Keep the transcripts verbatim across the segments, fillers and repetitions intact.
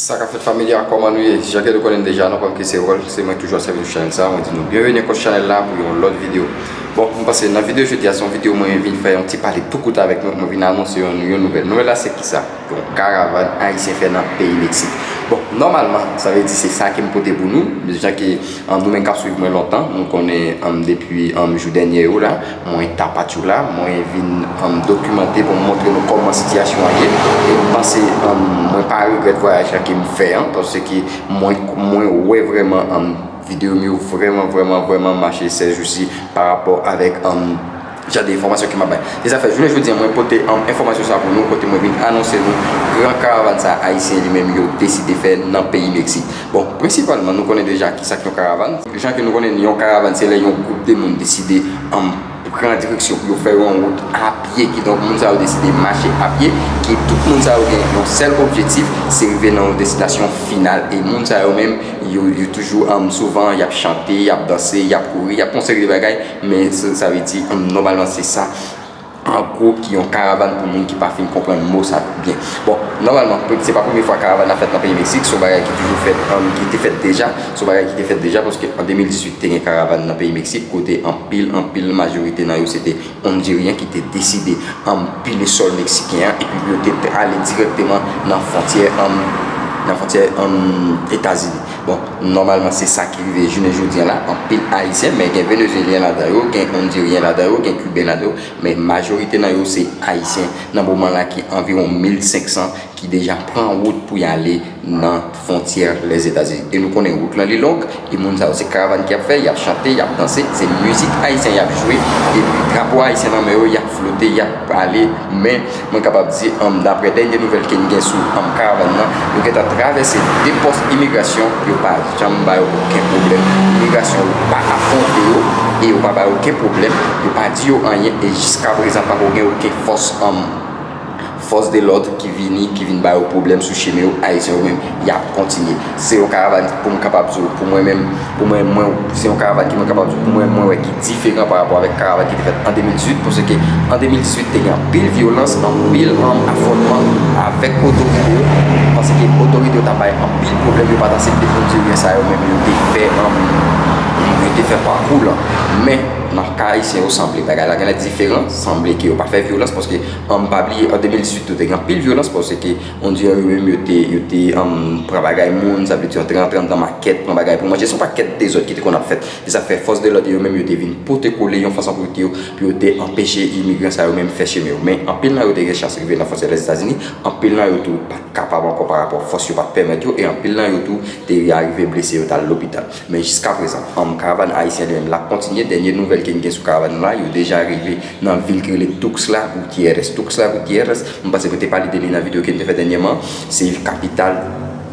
Sa k ap fèt, fanmi a, kòman nou ye? Jan ke nou konnen deja, nou konn ki se Rol, se mwen toujou ap sèvi sou chanèl sa, mwen di nou byenveni ankò sou chanèl la pou yon lòt videyo. Bon, m panse nan videyo jodi a, se yon videyo mwen vin fè yon ti pale tou kout avèk nou, mwen vin anonse yon, yon nouvèl. Nouvèl la se kisa? Yon karavàn ayisyen fè nan peyi Meksik. Bon, nòmalman, sa vle di se sa ke m pote pou nou, jan ke An, nou menm k ap swiv mwen lontan, nou konnen, an, depi, an, jou dènye yo la, mwen Tapatchoula, mwen vin, an, dokimante pou m montre nou kòman sitiyasyon an ye. E m panse, an, mwen pa regrèt vwayaj la ke m fè an, paske mwen, mwen wè vrèman, an, videyo m yo vrèman, vrèman, vrèman mache sèjousi pa rapò avèk, an, jan de enfòmasyon ke m ap bay. Se sa fè, jounen jodi a, mwen pote, an, enfòmasyon sa pou nou, kote mwen vin anonse nou gran karavàn sa ayisyen li menm yo deside fè nan peyi Meksik. Bon, prensipalman, nou konnen deja kisa k yon karavàn. Jan ke nou konnen, yon karavàn, se lè yon gwoup de moun deside, an, pran direksyon pou yo fè yon wout a pye. Kidonk, moun sa yo deside mache a pye, ki tout moun sa yo gen yon sèl objektif, se rive nan yon destinasyon final. E moun sa yo menm, yo, yo toujou, an, souvan, y ap chante, y ap danse, y ap kouri, y ap fè yon seri de bagay, men sa, sa vle di, an, nòmalman, se sa, an gwo, ki yon karavàn pou moun ki pa fin konprann mo sa byen. Bon, nòmalman, se pa premye fwa karavàn la fèt nan peyi Meksik, se yon bagay ki toujou fèt, an, ki te fèt deja, se yon bagay ki te fèt deja, paske an de mil dizuit, te gen karavàn nan peyi Meksik, kote anpil, anpil majorite nan yo, se te Ondiryen ki te deside, an, pile sòl meksiken an, epi yo te ale dirèkteman nan fwontyè, an, nan fwontyè, an, Etazini. Bon, nòmalman, se sa ki rive jounen jodi a la. Anpil Ayisyen, men gen Venezuelyen ladan yo, gen Ondiryen ladan yo, gen Kiben ladan yo, men majorite nan yo se Ayisyen. Nan moman la, ki anviwon mil senk san ki deja pran wout pou y ale nan fwontyè Lèzetazini. E nou konnen wout lan li long, e moun sa yo se karavàn ki ap fè, y ap chante, y ap danse, se mizik ayisyen y ap jwe, epi drapo ayisyen nan men yo, y ap flote, y ap ale, men mwen kapab di, an, daprè dènye nouvèl ke n gen sou, an, karavàn nan, yo gentan travèse de pòs imigrasyon, yo pa janm ba yo okenn pwoblèm. Imigrasyon yo pa afwonte yo, e yo pa ba yo okenn pwoblèm, yo pa di yo anyen, e jiska prezan pako gen okenn fòs, an, fòs de lòd ki vini, ki vin ba yo pwoblèm sou chemen yo, ayisyen yo menm, y ap kontinye. Se yon karavàn pou m kapab di w, pou mwen menm, pou mwen, mwen, se yon karavàn ki mwen kapab di w, pou mwen, mwen wè ki diferan pa rapò avèk karavàn ki te fèt an de mil dizuit, paske an de mil dizuit, te gen anpil vyolans, anpil, an, afwontman avèk otorite yo, paske otorite yo t ap bay anpil pwoblèm, yo pa t aksepte Ondiryen sa yo menm, yo te fè, an, yo te fè pakou lan. Men, nan ka ayisyen yo, sanble bagay la genlè diferan, sanble ke yo pa fè vyolans, paske, an, pa bliye, an de mil dizuit tou, te gen anpil vyolans, paske Ondiryen yo menm, yo te, yo te, an, pran bagay moun, sa vle di, antre, antre anndan makèt, pran bagay pou manje. Se yon pakèt dezòd ki te konn ap fèt. Se sa k fè fòs de lòd yo menm, yo te vin pote kole yon fason pou yo, pou yo te anpeche imigran sa yo menm fè chemen yo. Men anpil nan yo te gen chans rive nan fwontyè Lèzetazini, anpil nan yo tou pa t kapab ankò pa rapò fòs yo pa t pèmèt yo, e anpil nan yo tou te arive blese, yo t al lopital. Men jiska prezan, an, karavàn ayisyen li menm l ap kontinye. Dènye nouvèl ke n gen sou karavàn nan la, yo deja rive nan vil ki rele Tuxtla Gutiérrez. Tuxtla Gutiérrez, m panse mwen te pale de li nan videyo ke n te fè dènyèman, se kapital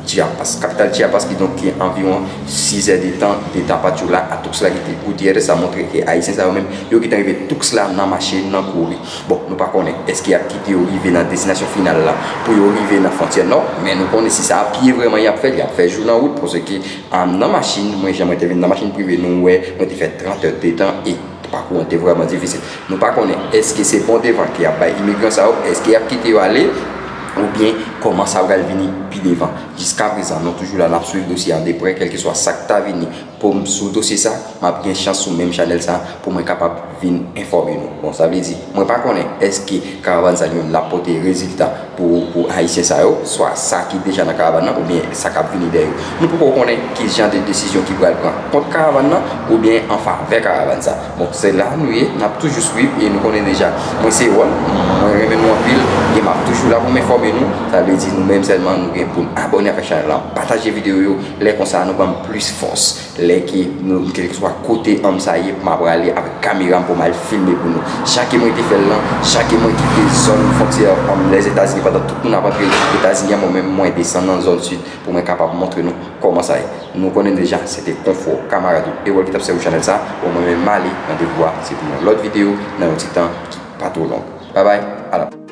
Chiapas. Kapital Chiapas, kidonk, ki anviwon sis è de tan de Tapachula a Tuxtla Gutiérrez. Sa montre ke ayisyen sa yo menm, yo gentan rive Tuxtla nan mache, nan kouri. Bon, nou pa konnen èske y ap kite yo rive nan destinasyon final la pou yo rive nan fwontyè nò, men nou konnen si se a pye vrèman y ap fè l, y ap fè jou nan wout, paske, a, nan machin, mwen, jan mwen te vin nan machin prive, nou wè, mwen te fè trant è de tan, e pakou an te vrèman difisil. Nou pa konnen èske se bon devan ke y ap bay imigran sa yo, èske y ap kite yo ale, oubyen kòman sa pral vini pi devan. Jiska prezan, nou toujou la, n ap swiv dosye a de prè, kèlkeswa sa k ta vini pou m sou dosye sa, m ap gen chans sou menm chanèl sa pou mwen kapab vin enfòme nou. Bon, sa vle di, mwen pa konnen èske karavàn sa li menm l ap pote rezilta pou, pou ayisyen sa yo, swa sa ki deja nan karavàn nan, oubyen sa k ap vini dèyè yo. Nou poko konnen ki jan de desizyon ki pral pran kont karavàn nan, oubyen an favè karavàn sa. Bon, se la nou ye, n ap toujou swiv, e nou konnen deja, mwen se Rol, mwen renmen nou anpil, e m ap toujou la pou m enfòme nou. Sa vle di nou menm sèlman nou gen pou n abòne avèk chanèl la, pataje videyo yo, lè konsa nou ban m plis fòs. Lè ke nou, kèlkeswa kote an m sa ye, m ap prale avèk kamera m pou m al filme pou nou. Jan ke mwen te fè l lan, jan ke mwen kite zòn fwontyè an Lèzetazini pandan tout moun ap antre Etazini an, mwen menm mwen desann nan zòn sid pou mwen kapab montre nou kòman sa ye. Nou konnen deja, se te Konfò, kamarad ou, Erol ki t ap sèvi chanèl sa. Bon, mwen menm m ale, randevou a se pou yon lòt videyo nan yon ti tan ki pa twò long. Babay, ala.